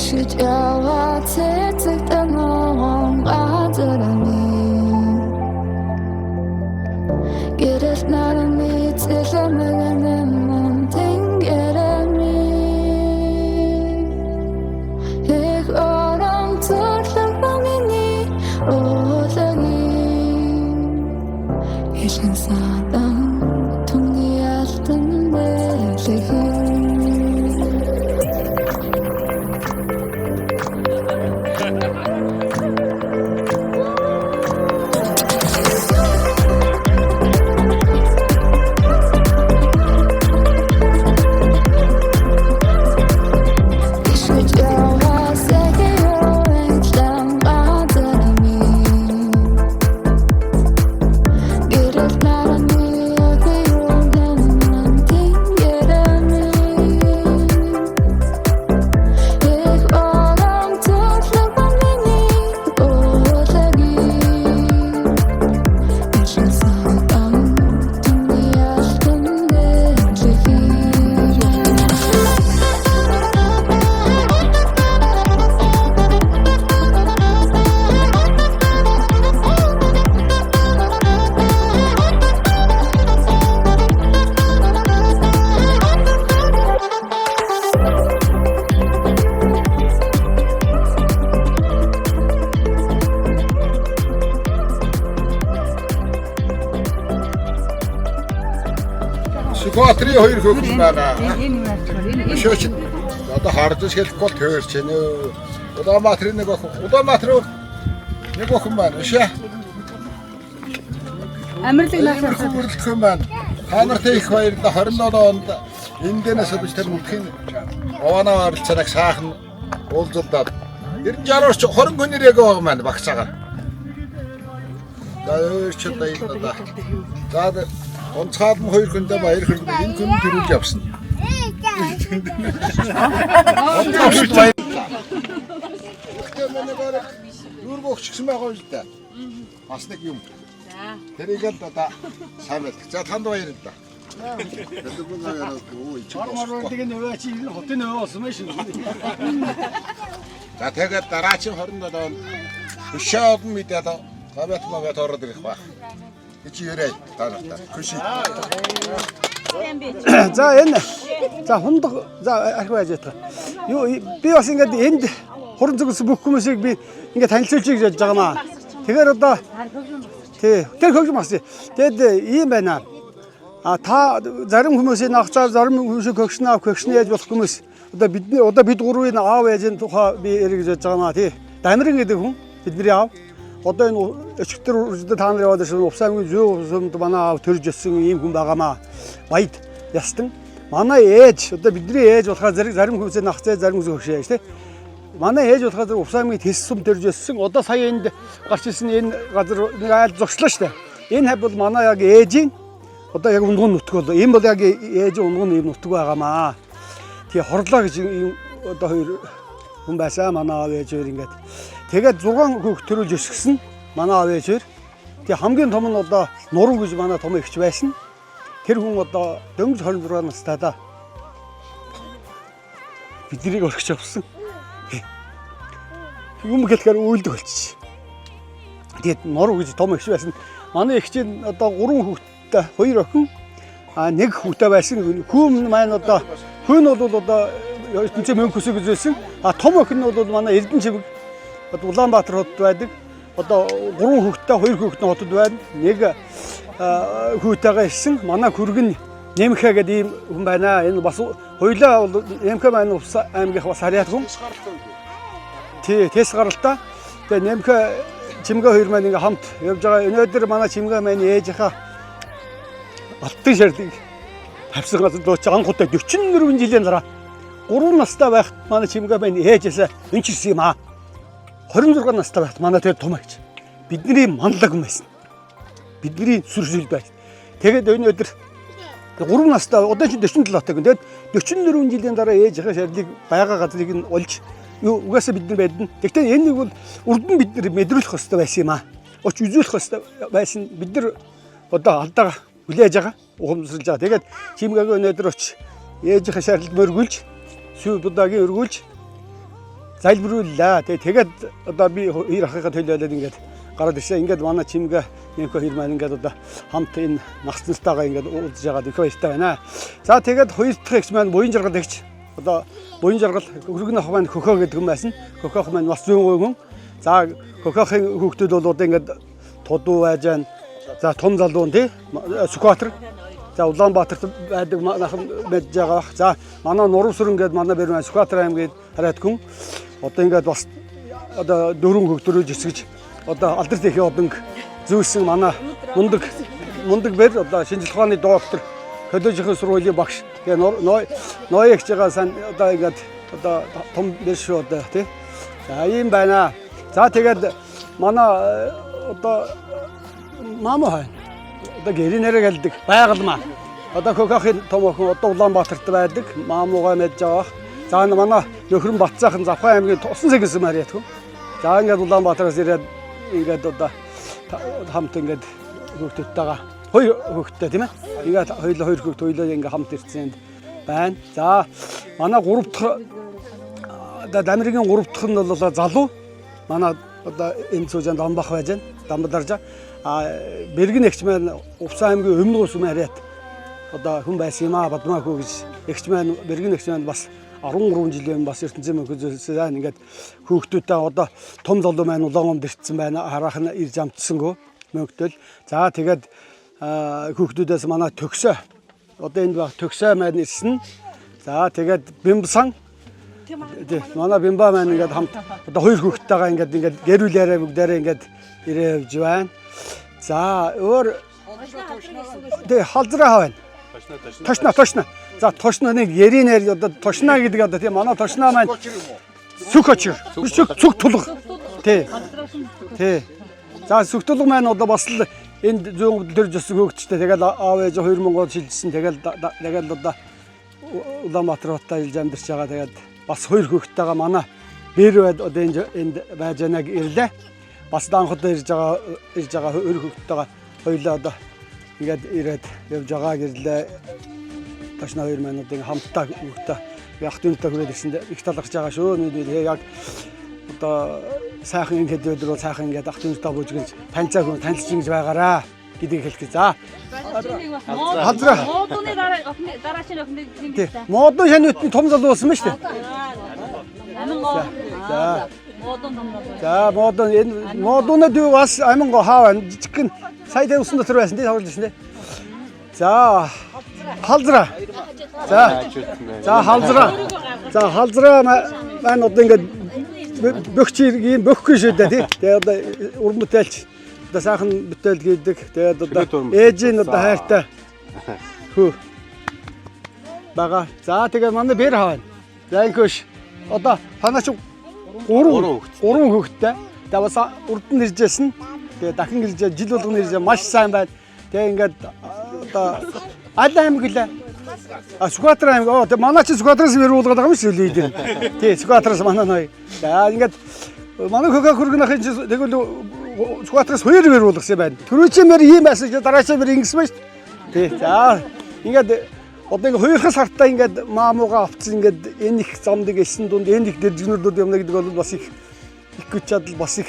Ишиж яваа цэцэгтэн ногоон газар минь. Гэрэл нарны цэлмэгэн мөн тэнгэр минь. Их орон цэрлэг миний уулын Хэлэн садан түмний алтан дэлхий. Ишиж яваа сэхийэн газар минь. Гэрэл нарны өглөөн тэнгэр минь. Их орон цэцлэг миний уулын Хэлэн садан түмний алтан дэлхий. Сүхбаатарын хоёр хөгжин байгаа. Энэ юм яачихвар энэ Өшөөч нь одоо харж хэлэхгүй бол төөрч нэ. Улаанбаатарын нэг охин, Улаанбаатарын нэг охин байна. Өшөө. Амарлаг наашаа Иймэрхүү бүрэлдэхүүн байна. Та нартай их баярлалаа. 27 онд эндээс бид тэр нүдхийн овооноо оролцооног сайхан уулзалдаад 90 60 20 хүн яг байгаа маань багцаагаар. За өөр ч одоо энэ одоо. За онцгой нь хоёр хүндээ баяр хүргэнэ. Энэ хүн төрүүлж явсан. Онцгой баярлалаа. Гэхдээ манай бараг дүүрэг өгчихсэн байгаа юм л да. Бас нэг юм. Тэрийг л одоо сайн байлг. За танд баярлалаа. За тэгээд дараагийн 27 онд өшөө олон мэдээд гавьяат мавьяат ороод ирэх байх. Гэж яриа та нартай. Хөши. За энэ за хундаг за архив яаж ятгаа. Юу би бас ингээд энд хуран зүгс бүх хүмүүсийг би ингээд танилцуулчих гэж бодож байгаа маа. Тэгэхээр одоо тий тэр хөгжим бас. Тэгэд ийм байна. А та зарим хүмүүсийн нагцаа зарим хүмүүсийн хөгшнөө хөгшнө яаж болох хүмүүс одоо бидний одоо бид гурвын аав ээжийн тухай би ярих гэж бодож байгаа маа тий. Дамиран гэдэг хүн бидний аав. Одоо энэ өчигдөр үржидэд та нар яваад ирсэн Увс аймгийн зүүн усамд манай аав төрж өссөн ийм хүн байгаамаа. Баяд ястан. Манай ээж одоо бидний ээж болохоор зэрэг зарим хүмүүсийн нагцаа зарим хүмүүс хөгшөө яаж тий. Манай ээж болохоор зэрэг Увс аймгийн Тэс сум төрж өссөн. Одоо сая энд гарч ирсэн энэ газар нэг айл зогслоо шүү дээ. Энэ хав бол манай яг ээжийн одоо яг унган нутг бол энэ бол яг ээжийн унган ийм нутг байгаамаа. Тэгээ хорлоо гэж ийм одоо хоёр хүн байсан манай аав ээж хоёр ингээд. Тэгээд 6 хүүхд төрүүлж өсгсөн манай аав ээж хоёр. Тэгээ хамгийн том нь одоо Нуруу гэж манай том эгч байсан. Тэр хүн одоо дөнгөж 26 настай да. Биднийг өргөж авсан. Юм гэлэхээр үйлдэх болчих. Тэгээд Нуруу гэж том эгч байсан. Манай эгч нь одоо 3 хүүхэдтэй, 2 охин, а нэг хүүтэй байсан. Хүүм маань одоо хүн бол одоо ертөнцийн мөнх хөсөг гэж байсан. А том охин нь бол манай Эрдэнэ чивэг одоо Улаанбаатар хотод байдаг. Одоо 3 хүүхэдтэй, 2 хүүхэд нь хотод байна. Нэг хүүтэйгээ ирсэн. Манай хүргэн Нэмхэ гэдэг ийм хүн байна. Энэ бас хоёлаа бол Нэмхэ маань Увс аймгийнх бас харьяат хүн. Тий, тэс гаралтай. Тэгээ Нэмхэ Чимгэ хоёр маань ингээ хамт явж байгаа. Өнөөдөр манай Чимгэ маань ээжийнхаа алтан шарлыг тавьсан газар дууч анх удаа 44 жилийн дараа 3 настай байхад манай Чимгэ маань ээжээсээ энэ ч ирсэн юм аа. 26 настай байхад манай тэр том ээж бидний манлаг хүн байсан. Бидний сүрсэл байсан. Тэгээд өнөөдөр 3 настай одоо чи 47 таг. Тэгээд 44 жилийн дараа ээжийнхээ шарлыг байгаа газрыг нь олж юу угаасаа бид нар байдна. Гэхдээ энэ нэг бол урд нь бид нар мэдрүүлэх ёстой байсан юм аа. Оч үзүүлэх ёстой байсан. Бид нар одоо алдаага хүлээж байгаа, ухамсарлаж байгаа. Тэгээд Чимгээгээ өнөөдөр оч ээжийнхээ шарлыг мөргүүлж, сүү будагийн өргүүлж Залбирууллаа. Тэгээд одоо би хоёр ахыгаа төлөөлөөд ингээд гараад ирсэн. Ингээд манай Чимгээ Нэмхэ хоёр маань ингээд одоо хамт энэ нагц нартайгаа ингээд уулзж байгаад их баяртай байна. За тэгээд хоёр дахь эгч маань Буян жаргал эгч. Одоо Буян жаргал Хөргөн ах маань Хөхөө гэдэг хүн байсан. Хөхөө ах маань бас зүүн гуй хүн. За Хөхөхийн хүүхдүүд бол одоо ингээд тудуу байж байна. За том залуу тий Сүхбаатар. За Улаанбаатарт байдаг манайхан мэдж байгаа бах. За манай Нурвсүрэн гээд манай бэр маань Сүхбаатар аймгийн харайт хүн. Одоо ингээд бас одоо дөрвөн хөгдрөөж эсгэж одоо алдарт их одонг зүүсэн манай мундаг мундаг бэр одоо шинжлэх ухааны доктор коллежийн сургуулийн багш. Тэгээ ноёгч байгаа сан одоо ингээд одоо том бэр шүү одоо тий. За ийм байна. За тэгээд манай одоо мама хай. Одоо гэрийн нэрэг хэлдэг байгалмаа. Одоо Хөхөхийн том охин одоо Улаанбаатарт байдаг. Маамуугаа мэдж байгаа. За манай нөхөр нь Батцаахан Завхан аймгийн Тусан сэгсэн Мариат хүн. За ингээд Улаанбаатараас ирээд ингээд одоо хамт ингээд хүүхдүүдтэйгээ хоёр хүүхэдтэй тийм ээ. Ингээд хоёулаа хоёр хүүхэд хоёулаа ингээд хамт ирсэн байна. За манай гурав дахь одоо Дамиргийн гурав дахь нь бол залуу. Манай одоо энэ цүүжэн Дамбах байж байна. Дамбадаржа. А Бэргэн эгч маань Увсан аймгийн Өмнө ус Мариат одоо хүн байсан юм аа Бадмаа хүү гэж эгч маань Бэргэн эгч маань бас 13 жилийн бас ертөнцийн мөнхөд зүйлсэн. Ингээд хүүхдүүдтэй одоо том залуу маань Улаан гомд ирсэн байна. Хараах нь ирж амтсангүй мөнхтөл. За тэгээд хүүхдүүдээс манай төгсөө одоо энд баг төгсөө маань ирсэн. За тэгээд Бимбсан манай Бимба маань ингээд хамт одоо хоёр хүүхэдтэйгээ ингээд ингээд гэр бүлээрээ бүгдээрээ ингээд ирээ явж байна. За өөр тий халзраа хавна. Тошна тошна. За тошна нэг ярийн нэр одоо тошна гэдэг одоо тийм манай тошна маань сүх очир. Сүх сүх тулга. Тий. Тий. За сүх тулга маань одоо бас л энд зүүн гудал төрж өссөн хөөгчтэй. Тэгэл аав ээж 2000 гол шилжсэн. Тэгэл тэгэл одоо Улаанбаатар хотод илж амьдарч байгаа. Тэгээд бас хоёр хүүхэдтэйгээ манай бэр байд одоо энд энд байж байнаг ирлээ. Бас данхад ирж байгаа ирж байгаа хоёр хүүхэдтэйгээ хоёулаа одоо ингээд ирээд явж байгаа гэрлээ. Ташна хоёр маань одоо ингээд хамтдаа хүүхдээ ах дүүнтэй хүрээд ирсэнд их талархаж байгаа шүү. Тэгээ яг одоо сайхан энэ хэд өдөр бол сайхан ингээд ах дүүнтэй бүжгэлж танилцаа хүн танилцж ингэж байгаараа гэдгийг хэлэх гэж. За Халзраа. Муудууны дараа охины дараа шинэ охины тий. Модон шаньютны том залуу болсон байна шүү дээ. Амин гоо. За. Муудун том залуу. За модон энэ модоны дүү бас амин гоо хаа байна. Жижигхэн сая дээр усан дотор байсан тий тоглож ирсэн тий. За халзраа. За. За халзраа. За халзраа маань одоо ингээд бөхч ийм бөхгүй шүү дээ тий. Тэгээ одоо уран бүтээлч одоо сайхан бүтээл хийдэг. Тэгээд одоо ээжийн одоо хайртай хүү бага. За тэгээ манай бэр хавна. За инкөш одоо танаа чи гурван гурван хүүхэдтэй. Тэгээ бас урд нь иржсэн. Тэгээ дахин ирж жил болгоно ирж маш сайн байна. Тэгээ ингээд одоо аль аймаг гэлээ? А Сүхбаатар аймаг. Оо тэгээ манай чи Сүхбаатараас бэр уулгаад байгаа юм шүү дээ. Тий, Сүхбаатараас манай ной. За ингээд манай хөгөө хөргөнхийн чи тэгвэл Сүхбаатараас хоёр бэр уулгасан юм байна. Түрүүчийн бэр ийм байсан чи дараачийн бэр ингэсэн байна шүү дээ. Тий. За ингээд одоо ингээд хоёрхан сартаа ингээд маамууга авцсан ингээд энэ их замдаг элсэн дунд энэ их дэржгнүүд юмна гэдэг бол бас их их күч чадал бас их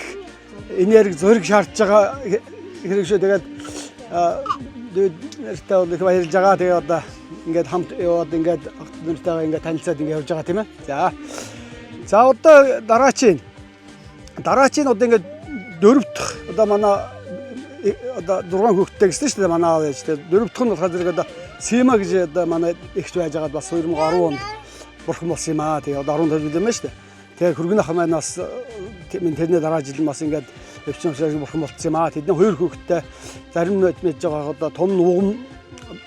энерги зориг шаардж байгаа хэрэг шүү. Тэгээд нартай бол их баярлж байгаа. Тэгээ одоо ингээд хамт яваад ингээд нартайгаа ингээд танилцаад ингээд явж байгаа тийм ээ. За. За одоо дараачийн дараачийн одоо ингээд дөрөв дэх одоо манай одоо 6 хүүхэдтэй гэсэн шүү дээ манай аав ээж. Тэгээд дөрөв дэх нь болохоор зэрэг одоо Сима гэж одоо манай эгч байж байгаад бас 2010 онд бурхан болсон юм аа. Тэгээ одоо 15 жил юм байна шүү дээ. Тэгээ хөргөн ах маань бас минь тэрний дараа жил бас ингээд өвчин учраас бурхан болцсон юм аа. Тэдний хоёр хүүхэдтэй зарим нь мэдж байгаа одоо том нугам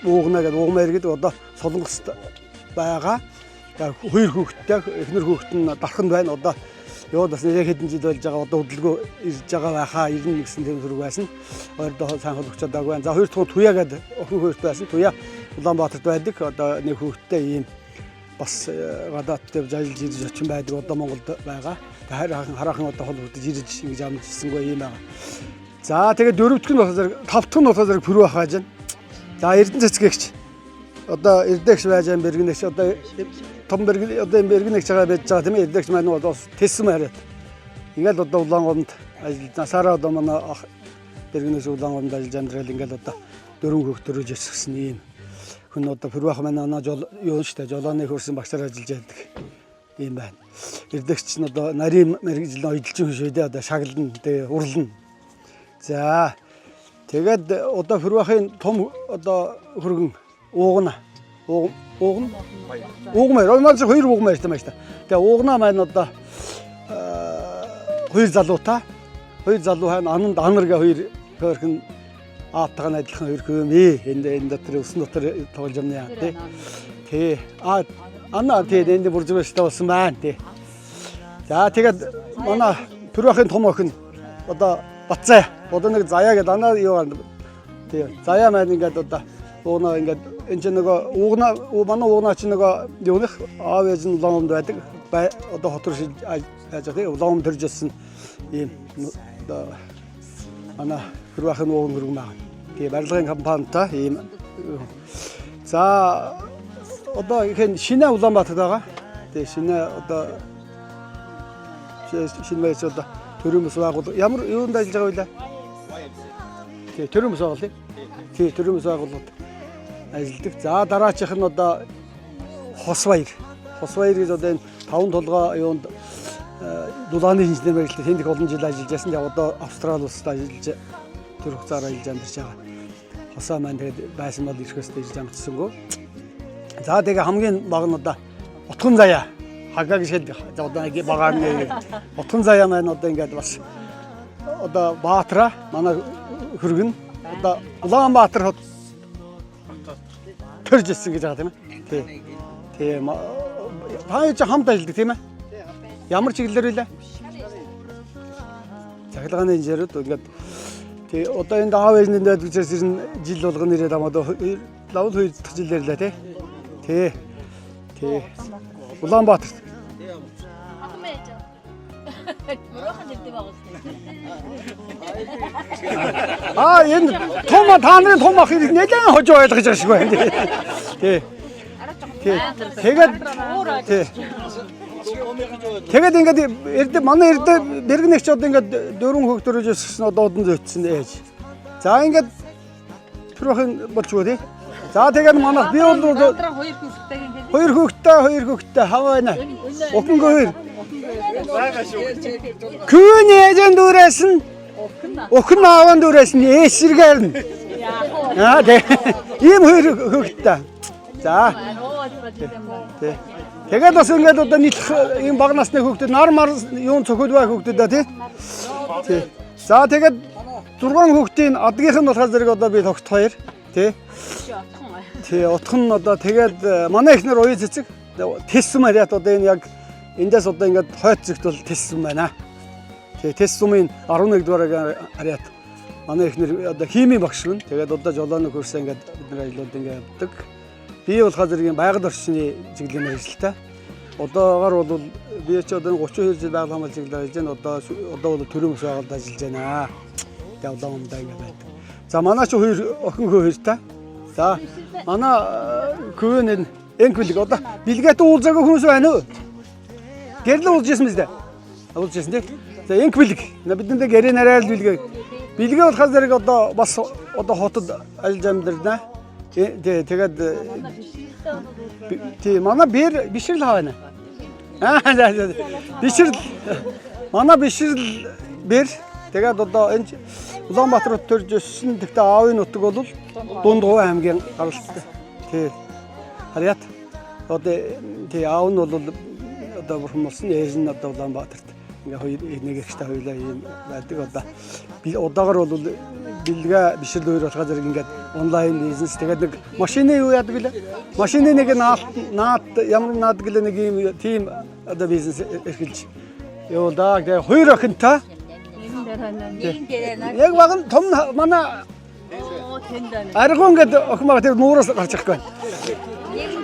уугна гэдэг угмаар гэдэг одоо Солонгост байгаа. Тэгээ хоёр хүүхэдтэй эхнэр хүүхэд нь дарханд байна. Одоо яваад бас нэлээд хэдэн жил болж байгаа одоо хөдөлгөө ирж байгаа байхаа ирнэ гэсэн тийм хэрэг байсан. Ойрдоо сайн холбогч чадаагүй байна. За хоёр дахь нь Туяа гэдэг охин хоёрт байсан. Туяа Улаанбаатарт байдаг. Одоо нэг хүүхэдтэй ийм бас гадаадд явж ажиллаж ирж очин байдаг. Одоо Монголд байгаа. Тэгээ хараахан хараахан одоо холбогдож ирж ингэж амжсангүй ийм байгаа. За тэгээ дөрөв дэх нь болохоор зэрэг тав дахь нь болохоор зэрэг пүрүү ах байж байна. За Эрдэнэ цэцгэгч. Одоо эрдэгч байж байгаа бэргэнэгч одоо том бэргэн одоо энэ бэргэнэгч байгаа байж байгаа тийм ээ эрдэгч маань бол бас тэссэн хариад. Ингээл одоо Улаангомд ажиллаж насаараа одоо манай ах бэргэнэгч Улаангомд ажиллаж амьдрал ингээл одоо дөрвөн хөх төрөж өсгсөн ийм хүн одоо Пүрвах маань анаа жол юу штэ жолооны хөрсөн багшаар ажиллаж байдаг ийм байна. Эрдэгч нь одоо нарийн мэргэжил ойдолж хүн шүү дээ одоо шаглана тэгээ урлана. За тэгээд одоо Пүрвахын том одоо хөргөн уугна. Уугна. Уугмаар. Манай чинь хоёр уугмаар юм байна шүү дээ. Тэгээ уугна маань одоо хоёр залуутай. Хоёр залуу хань ананд анарга хоёр хөөрхөн аавтайгаа нь адилхан хоёр хөө юм ээ. Энд энэ дотор өсөн дотор тоглож юмна яа тий. Тий. А ана тий энд бүржмэстэй болсон байна тий. За тэгээд манай Пүрвахын том охин одоо Батзай. Одоо нэг заяа гэдэг анаа юу байна. Тий. Заяа маань ингээд одоо ууна ингээд энэ чинь нөгөө уугна манай уугнаа чинь нөгөө юуных аав ээж нь Улаанбаатарт байдаг. Одоо хот руу шилж яаж байгаа тий. Улаанбаатар төрж өссөн ийм одоо манай Пүрвахын ууган хөргөн байгаа. Тий барилгын компанитай ийм за одоо ихэн шинэ Улаанбаатарт байгаа. Тий шинэ одоо шинэ байж одоо төрийн бас байгуул ямар юунд ажиллаж байгаа вэ? Тий төрийн бас байгуул тий. Тий төрийн бас байгууллагад ажилладаг. За дараачих нь одоо хос баяр. Хос баяр гэж одоо энэ таван толгой юунд дулааны инженер мэргэжлээр тэнд их олон жил ажиллаж байсан. Тэгээ одоо Австрали улсад ажиллаж төр хугацаар ажиллаж амьдарч байгаа. Хосоо маань тэгээд байсан бол ирэх ёстой гэж амжсангүй. За тэгээ хамгийн бага нь одоо Утган заяа. Хага гэж хэлдэг. За одоо багаар нэ. Утган заяа маань одоо ингээд бас одоо Баатара манай хөргөн одоо Улаанбаатар хот төрж ирсэн гэж байгаа тийм ээ. Тий. Тий. Та хоёр чинь хамт ажилладаг тийм ээ? Ямар чиглэлээр вэ? Цахилгааны инженерүүд ингээд тий одоо энд аав ээж нэнд байдаг учраас ер нь жил болгоно ирээд амаад лавл хоёр дахь жил ирлээ тий. Тий. Тий. Улаанбаатарт. Аа энэ том та нарын том ах нэлээд хожоо ойлгож байгаа шиг байна. Тий. Тий. Тэгээд тий. Тэгээд ингээд эрдэ манай эрдэ бэргэнэгч одоо ингээд дөрвөн хөх төрөж өсгсөн одоо удан зөөцсөн ээж. За ингээд Пүрвахын болчгүй тий. За тэгээд манайх би бол Дараа хоёр хүүхэдтэйг хэлээ. хоёр хүүхэдтэй хоёр хүүхэдтэй хаваа байна. Ухангүй хоёр. Күн ээжэн дүүрээс нь Өхөн аавын дүүрээс нь ээсэргээр нь. Аа тий. Ийм хоёр хүүхэдтэй. За. Тий. Тэгээд бас ингээд одоо нийлэх ийм бага насны хүүхдүүд нар мар юун цохиод бай хүүхдүүд да тий. Тий. За тэгээд 6 хүүхдийн адгийнх нь болохоор зэрэг одоо би тогт хоёр тий. Тий, утхан нь одоо тэгээд манай эхнэр уян цэцэг тэс сум хариат одоо энэ яг эндээс одоо ингээд хойт зэгт бол тэс сум байна. Тий, тэс сумын 11 дугаар хариат манай эхнэр одоо химийн багш гэн. Тэгээд одоо жолооны курсаа ингээд бид нар ажлууд ингээд явдаг. Би болохоор зэрэг юм байгаль орчны чиглэлийн мэргэжилтэй. Одоогоор бол би ч одоо 32 жил байгаль хамгаалал чиглэлээр ажиллаж байна. Одоо бол төрийн бас байгууллагад ажиллаж байна. Тэгээд улаан умдаа ингээд байдаг. За манай чи хоёр охин хөө хоёртай. За манай хөвөн энэ энк бэлэг одоо бэлгээт уулзаагүй хүмүүс байна уу? Гэрлэн уулзсан биз дээ. Уулзсан тий. За энк бэлэг. Бидэндээ гэрээ нарай л бэлгээ. Бэлгээ болохоор зэрэг одоо бас одоо хотод ажиллаж амьдарна. Тий тэгээд тий манай бэр бишрэл хаа байна. Аа за за. Бишрэл манай бишрэл бэр тэгээд одоо энэ Улаанбаатарт төрж өссөн. Гэхдээ аавын нутаг бол Дундгуй аймгийн гаралтай. Тий. Харьяат. Одоо тий аав нь бол одоо бурхан болсон. Ээж нь одоо Улаанбаатарт ингээ хоёр нэг ихтэй хоёлаа ийм байдаг. Одоо би одоогор бол бэлгээ бишрэл хоёр болохоор зэрэг ингээд онлайн бизнес тэгээд нэг машины юу яадаг гэлээ? Машины нэг наад ямар наад гэлээ нэг ийм тийм одоо бизнес эрхэлж явуулаа. Тэгээ хоёр охинтой. Яг баг нь том манай Аргун гэдэг охин байгаа тэр нуураас гарч ирэхгүй байна.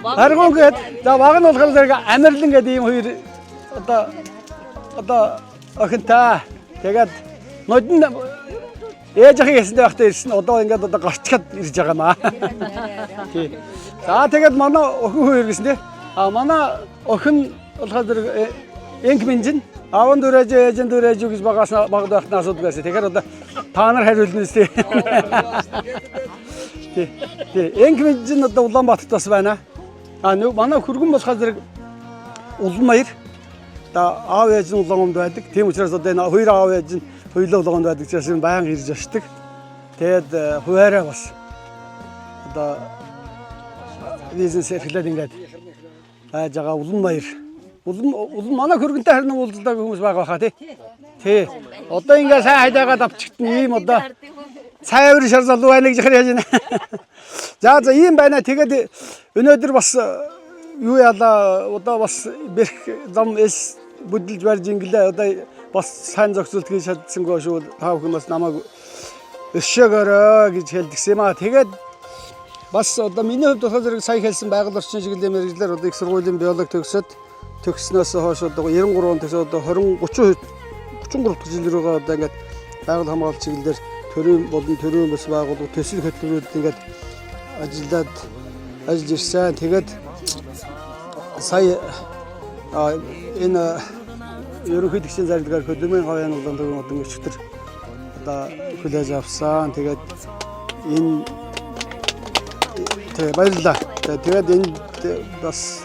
Аргун гээд за баг нь болохоор зэрэг Амирлан гэдэг ийм хоёр одоо охинтой. Тэгээд нодон Ээж ахыг хэлсэндээ байхдаа ирсэн. Одоо ингээд одоо гарчхад ирж байгаа маа. Тий. За тэгээд манай охин хүү иргэсэн тий. А манай охин болохоор зэрэг инк минжин аав нь дүрэж ээж нь дүрэж гэж багаас багад байхад асуудаг байсан. Тэгэхээр одоо та нар хариулна үстэй. Тий. Тий. Инк минжин одоо Улаанбаатарт бас байна. А нэг манай хөргөн болохоор зэрэг Улмаяр одоо аав ээж нь Улаангомд байдаг. Тийм учраас одоо энэ хоёр аав ээж нь хоёулаа Улаангомд байдаг учраас энэ байнга ирж очдог. Тэгээд хуваараа бас одоо бизнес эрхлээд ингээд байж байгаа Улмаяр. Улам улам манай хөргөнтэй харин уулздаг хүмүүс байгаа хаа тий. Тий. Одоо ингээд сайн хайдаагаад авчихтан ийм одоо цайвар шар залуу байна гэж харж байна. За за ийм байна. Тэгээд өнөөдөр бас юу яалаа одоо бас бэрх зам эс бүдэлж барьж инглээ одоо бас сайн зохицуулт хийж чадсангүй шүү. Та бүхэн бас намайг өшөөгөөрэй гэж хэлдэгсэн юм аа. Тэгээд бас одоо миний хувьд болохоор зэрэг сая хэлсэн байгаль орчин чиглэлийн мэргэжлээр одоо их сургуулийн биолог төгсөөд төгснөөс хойш одоо 93 он төгсөөд одоо 20 30 33 дахь жил рүүгээ одоо ингээд байгаль хамгаалалт чиглэлээр төрийн болон төрийн бас байгууллага төсөл хөтөлбөрүүд ингээд ажиллаад ажиллаж ирсэн. Тэгээд сая энэ ерөнхийлөгчийн зарлагаар хөдөлмөрийн хавьяаны улаан төвийн одоо өчигдөр одоо хүлээж авсан. Тэгээд энэ тэгээ баярлалаа. Тэгээд энд бас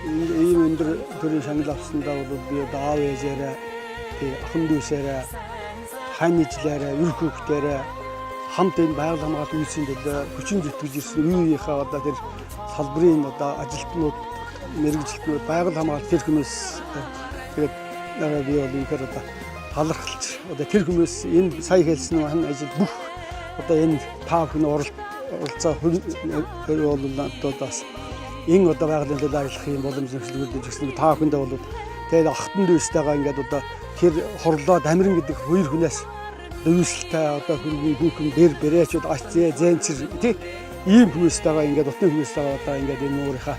ийм өндөр төрийн шагнал авсандаа бол би одоо аав ээжээрээ тий охин дүүсээрээ хань ижлээрээ ер хүүхдээрээ хамт энэ байгаль хамгаалалт үйлсийн төлөө хүчин зүтгэж ирсэн үе үеийнхээ одоо тэр салбарын одоо ажилтнууд мэргэжилтнүүд байгаль хамгаалалт тэр хүмүүс тэгээд би бол үнэхээр одоо талархалж одоо тэр хүмүүс энэ сая хэлсэн хань ажил бүх одоо энэ та бүхэн оролцоо хөр бол одоо бас энэ одоо байгалийн төлөө ажиллах юм боломж нөхцөл бүрдэж өгсөн та бүхэндээ бол тэгээд ахтан дүүстэйгээ ингээд одоо тэр хорлоо дамиран гэдэг хоёр хүнээс дүүсэлтэй одоо хөргийн хүүхэн бэр бэрээчүүд ач зээ зэнцэр тий ийм хүмүүстэйгээ ингээд утны хүмүүстэйгээ одоо ингээд энэ нуурынхаа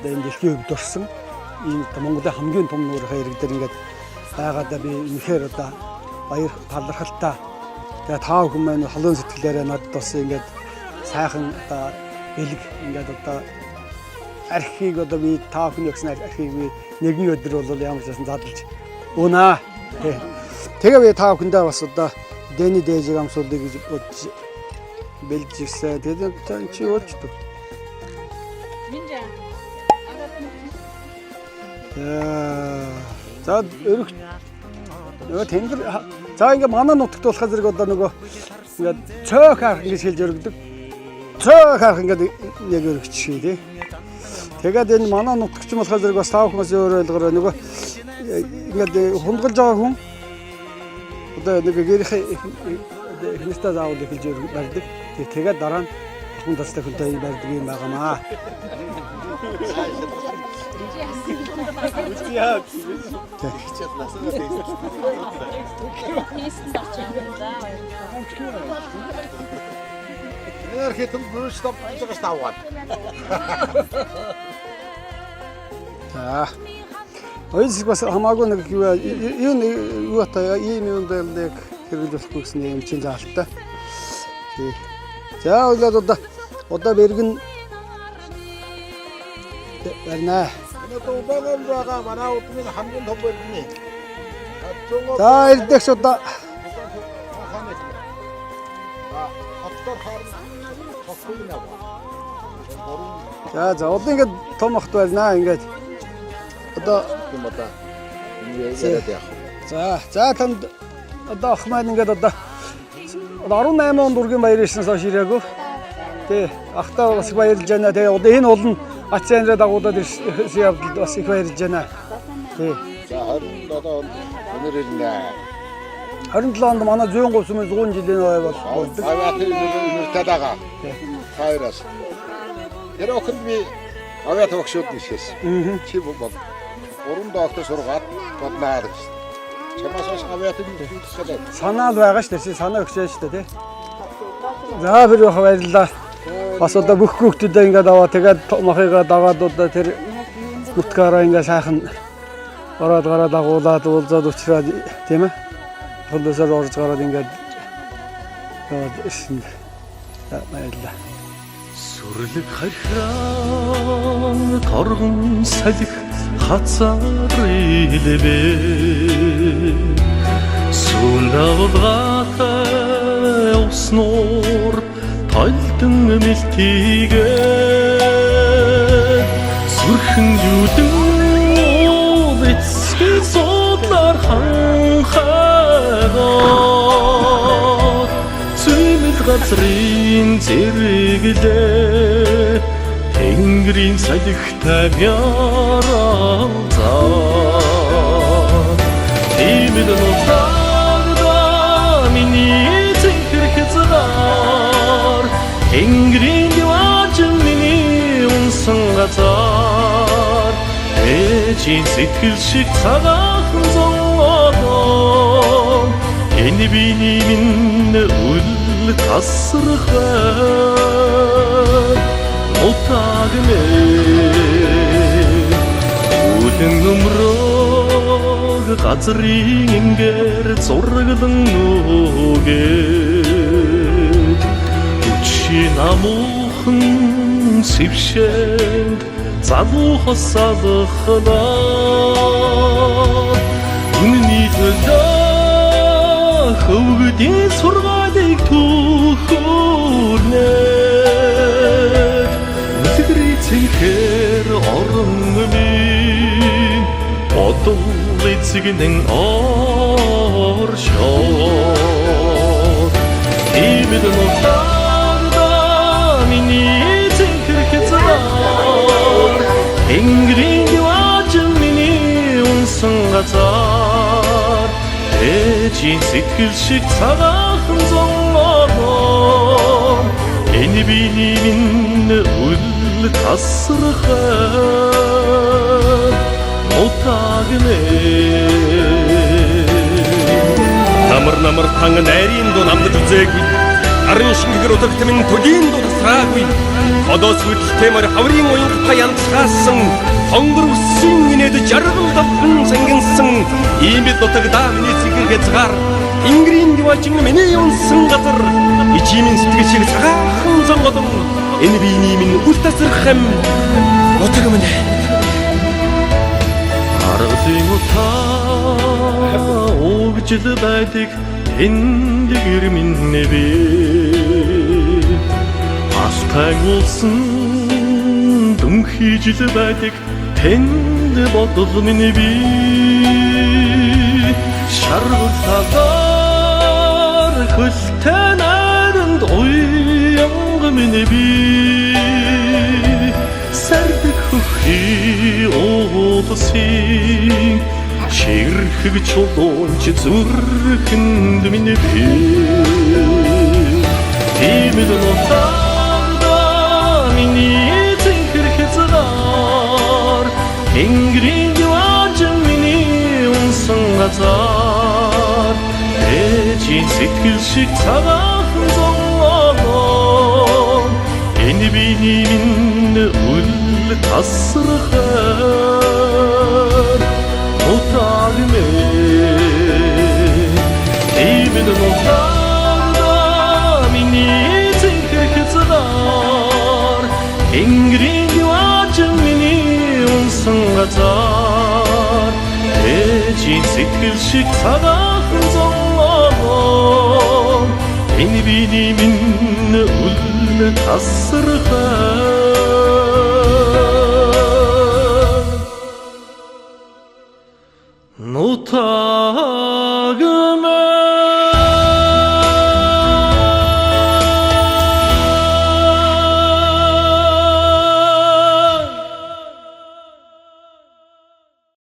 одоо энэ дэлхийн өвд орсон ийм одоо Монголын хамгийн том нуурынхаа ирэг дээр ингээд байгаадаа би үнэхээр одоо баяр талархалтай. Тэгээ та бүхэн маань халуун сэтгэлээрээ надад бас ингээд сайхан одоо бэлэг ингээд одоо архийг одоо би та бүхэн өгсөн архийг би нэгэн өдөр бол ямар ч байсан задлж өгнө. Тэгээ би та бүхэндээ бас одоо дэний дээжиг амсуулъя гэж бодож бэлж ирсэн. Тэгээд чи уулчдаг. За өрөх нөгөө тэнгэр за ингээ манай нутагт болох зэрэг одоо нөгөө ингээд цөөх арх ингэж хэлж өргөдөг. Цөөх арх ингээд яг өргөчих тий. Тэгээд энэ манай нутагч болохоор зэрэг бас та бүхэн өөр ойлгоорой нөгөө ингээд хунгалж байгаа хүн одоо нэг гэрийнхээ эхнэртэй заавал эхэлж барьдаг. Тэгээд дараа нь охин тастай хүнтэй барьдаг юм байгаамаа. Нэр хитэн бүрс топ гэж тавгаад. За. Хоёул бас хамаагүй нэг юу юу юу та ийм юм дээр яг хэрэгжиж болохгүй гэсэн юм чинь заалтай. Тий. За ойлоод одоо одоо бэргэн барина. Энэ одоо Улаангомд байгаа манай удмын хамгийн том баригны. За ирдэгч одоо Хотдоор харна. Хотгүй нэ. За за одоо ингээд том охт барина ингээд одоо юм одоо энэ яриад яах вэ? За за танд одоо ах маань ингээд одоо 18 он дургийн баяр ирснээс хойш ирээгүй. Тий, ахтаа бас их баярлж байна. Тэгээ одоо энэ уул нь ац янзаа дагуулад ирсэн явдалд бас их баярлж байна. Тий. За 27 онд өнөр ирнэ. 27 онд манай зүүн говьсмын 100 жилийн ой бол болдог. Авиатын өнөр талаага. Хайраас. Тэр охин би авиат багшууд нисээс. Чи бол гурван доктор сургаад боднаа гэж. Чамаас бас авиатын үйлчлээ. Санаа л байгаа шүү дээ. Санаа өгчээ шүү дээ, тий. За тэр их баярлалаа. Бас одоо бүх хүүхдүүдээ ингээд аваа тэгээд махыгаа дагаад одоо тэр нутгаараа ингээд сайхан ороод гараад агуулад уулзаад уучраад тийм ээ. Хөлөөсөр орж гараад ингээд Яваад ирсэн. За, баярлалаа. Сүрлэг хархиран торгон салхи хацар илбэ. Сүүн давлгаатай уснуур толдон мэлтийгээ. Сүрхэн юудэн уул эцгийн судлаар ханхайгаад, цөмөл газрын зэрэглээ Тэнгэрийн салхитай яралзаа. Тийм л нутагда миний цэнхэр хязгаар, Тэнгэрийн диваажин миний унсан газар. Ээжийн сэтгэл шиг цагаахан зовлон, энэ биений минь үл тасрах бай. Нутаг минь үлэн өмрөг газрын ингэр зураглан нүгээд, Үчи намуухан сэвшэнд залуу хос алхлаа. Үнэний төлөө хөвгдийн сургаалыг түүхүүрнэ. Үлгэрийн цэнхэр орон минь бодол эцэгнэн оршоод. Тийм л нутагда миний цэнхэр хязгаар, Тэнгэрийн диваажин миний унсан газар. Ээжийн сэтгэл шиг цагаахан зовлон, энэ биений минь үл тасрах нутаг минь. Намар намар тан найрын дуу намдаж үзээгүй. Арын шингэр утагт минь төлийн дуу тасраагүй. Тодоос хөдөлтэй морь хаврын уянгартай янзлаасан, хонгор үсийн инээд жаргал давхан цангинсан. Ийм бид нутагдаа миний цэнхэр хязгаар, Тэнгэрийн диваажин миний унсан газар. Ичимийн сэтгэл шиг цагаахан зонголон, энэ биений минь үл тасрах юм нутаг минь. Аргын утаа угжил байдаг тэндгэр минь би. Алтай улсан дүнхийжил байдаг тэнд бодол минь би. Шаргал талаар хөлтэй найранд уянга минь би. Сардаг хөхий уулсын ширхэг чулуунч зүрхэнд минь би. Тийм л нутагда миний цэнхэр хязгаар, Тэнгэрийн диваажин миний унсан газар. Ээжийн сэтгэл шиг цагаахан зовлон, энэ биений минь үл тасрах нутаг минь. Тийм л нутагда миний цэнхэр хязгаар, Тэнгэрийн диваажин миний унсан газар. Ээжийн сэтгэл шиг цагаахан зовлон, энэ биений минь үл тасрах нутаг.